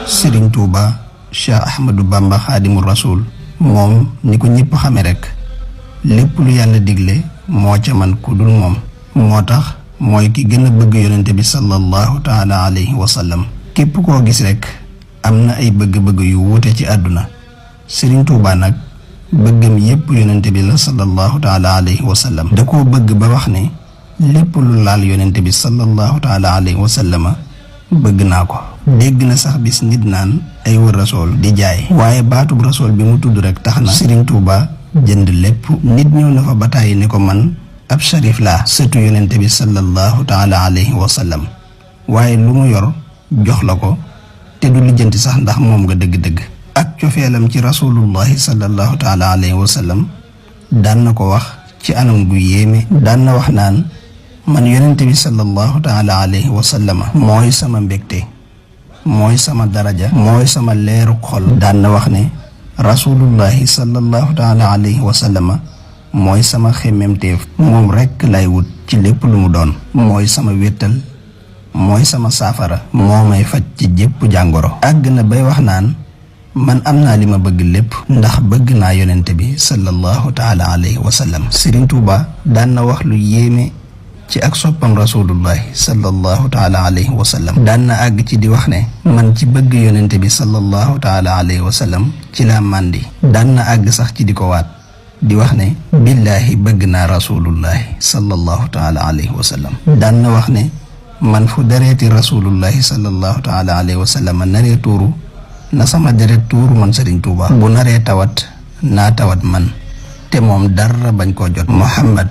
Serigne Touba Cheikh Ahmadou Bamba Xaadimu Rasuul moom ni ko ñëpp xame rekk lépp lu yàlla digle moo ca man ku dul moom moo tax mooy ki gën a bëgg yonente bi sallallahu taala alayhi wa sallam képp koo gis rekk am na ay bëgg-bëgg yu wuute ci àdduna Serigne Touba nag bëggam yépp yonente bi la sallallahu taala alayhi wa sallam da koo bëgg ba wax ne lépp lu laal yonente bi sallallahu taala alayhi wa sallama bëgg naa ko. dégg na sax bis nit naan ay wër rasool di jaay waaye baatub rasool bi mu tudd rek tax na Serigne Touba jënd lépp. nit ñëw na fa bataay ne ko man ab sharif laa sëtu yonente bi sallallahu taala alayhi wa sallam waaye lu mu yor jox la ko te du lijjanti sax ndax moom nga dëgg-dëgg. ak cofeelam ci rasulullahi sallallahu taala alayhi wa sallam daan na ko wax ci anam gu yéeme. daan na wax naan man yonente bi sallallahu taala alayhi wa sallama mooy sama mbégte mooy sama daraja mooy sama leeru xol. daan na wax ne rasulullahi sallallahu taala alayhi wa sallama mooy sama xemmemteef moom rekk lay wut ci lépp lu mu doon mooy sama wéttal mooy sama saafara moo may faj ci jépp jàngoro. àgg na bay wax naan man am naa li ma bëgg lépp ndax bëgg naa yonente bi sallallahu taala alayhi wa sallam. Serigne Touba daan na wax lu yéeme ci ak soppam rasulullahi sallallahu taala alayhi wa sallam. daan na àgg ci di wax ne man ci bëgg yonente bi sallallahu taala alayhi wa sallam ci laa màndi. daan na àgg sax ci di ko waat di wax ne billaahi bëgg naa rasulullahi sallallahu taala alayhi wa sallam. daan na wax ne man fu dereeti rasulullahi sallallahu taala alayhi wa sallam naree tuuru na sama deret tuuru man Serigne Touba. bu naree tawat naa tawat man te moom dara bañ koo jot. Muhammad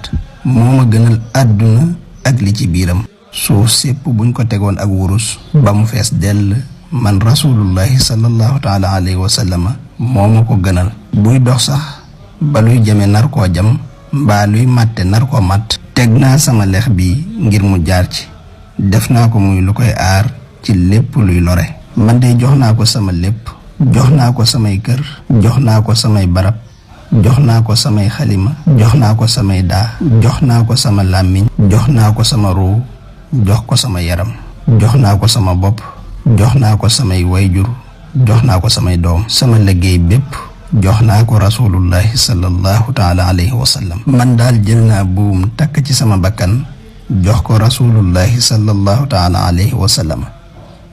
moo ma gënal àdduna ak li ci biiram. suuf sépp buñ ko tegoon ak wurus ba mu fees dell man rasulullahi sallallahu taala alayhi wa sallama moo ma ko gënal. buy dox sax ba luy jame nar koo jam mbaa luy màtte nar koo màtt teg naa sama lex bi ngir mu jaar ci def naa ko muy lu koy aar ci lépp luy lore. man de jox naa ko sama lépp jox naa ko samay kër jox naa ko samay barab jox naa ko samay xalima jox naa ko samay daa jox naa ko sama làmmiñ jox naa ko sama ruu jox ko sama yaram jox naa ko sama bopp jox naa ko samay wayjur jox naa ko samay doom sama liggéey bépp jox naa ko rasulullahi sallallahu taala alayhi wa sallam. man daal jël naa buum takk ci sama bakkan jox ko rasulullahi sallallahu taala alayhi wa sallam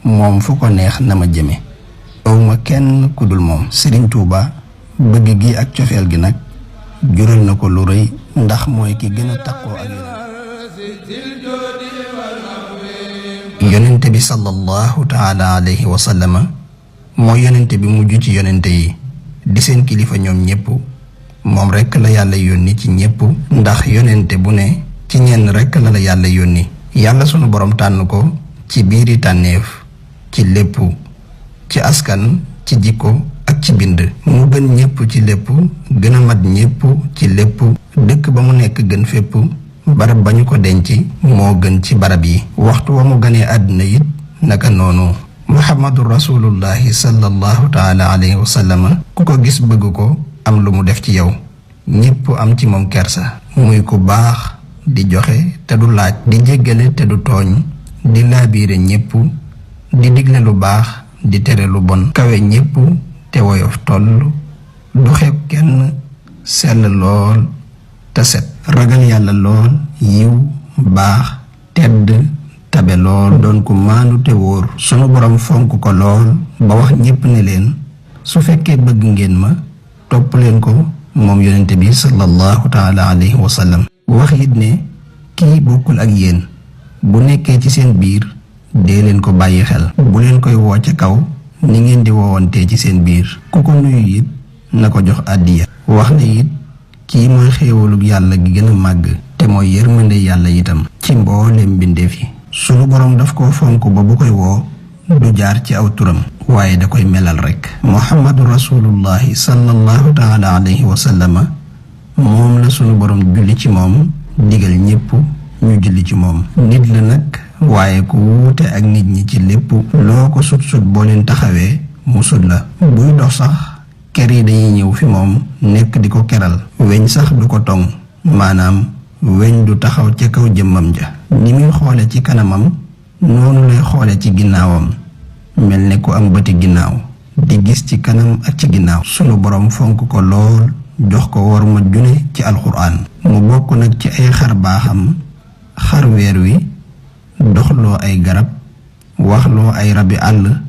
moom fu ko neex na ma jëme awma kenn ku dul moom. Serigne Touba bëgg gi ak cofeel gi nag jural na ko lu rëy ndax mooy ki gën a takkoo ak yonente bi sallallahu taala alayhi wa sallama mooy yonente bi mujj ci yonente yi di seen kilifa ñoom ñépp moom rekk la yàlla yónni ci ñépp ndax yonente bu ne ci ñenn rekk la yàlla yónni. yàlla sunu borom tànn ko ci biiri tànneef ci lépp ci askan ci jikko ak ci bind mu gën ñépp ci lépp gën a mat ñépp ci lépp dëkk ba mu nekk gën fépp barab ba ñu ko denc moo gën ci barab yi waxtu wa mu gënee àdduna it naka noonu. muhammadu rasulullahi sallallahu taala alayhi wa sallama ku ko gis bëgg ko am lu mu def ci yow ñépp am ci moom kersa muy ku baax di joxe te du laaj di jéggale te du tooñ di laabiire ñépp di digle lu baax di tere lu bon kawe ñépp te woyof toll du xeeb kenn sell lool te set ragal yàlla lool yiw baax tedd tabe lool doon ku maandu te wóor. sunu borom fonk ko lool ba wax ñépp ne leen su fekkee bëgg ngeen ma topp leen ko moom yonente bi sallallahu taala alayhi wa sallam. wax it ne kii bokkul ak yéen bu nekkee ci seen biir dee leen ko bàyyi xel bu leen koy woo ca kaw ni ngeen di woowantee ci seen biir ku ko nuyu it na ko jox àddiya. wax na it kii mooy xéewalug yàlla gi gën a màgg te mooy yërmande yàlla itam ci mboolem mbindeef yi. sunu boroom daf koo fonk ba bu koy woo du jaar ci aw turam waaye da koy melal rekk. muhammadu rasulullahi sallallahu taala alayhi wa sallama moom la sunu boroom julli ci moom digal ñépp ñu julli ci moom. nit la nag waaye ku wuute ak nit ñi ci lépp loo ko sut boo leen taxawee mu sut la. buy dox sax ker yi dañuy ñëw fi moom nekk di ko keral weñ sax du ko tong maanaam weñ du taxaw ca kaw jëmmam ja. ni muy xoole ci kanamam noonu lay xoole ci ginnaawam mel ne ku am bëti ginnaaw di gis ci kanam ak ci ginnaaw. sunu borom fonk ko lool jox ko worma june ci alxuraan. mu bokk nag ci ay xar baaxam xar weer wi doxloo ay garab waxloo ay rabi àll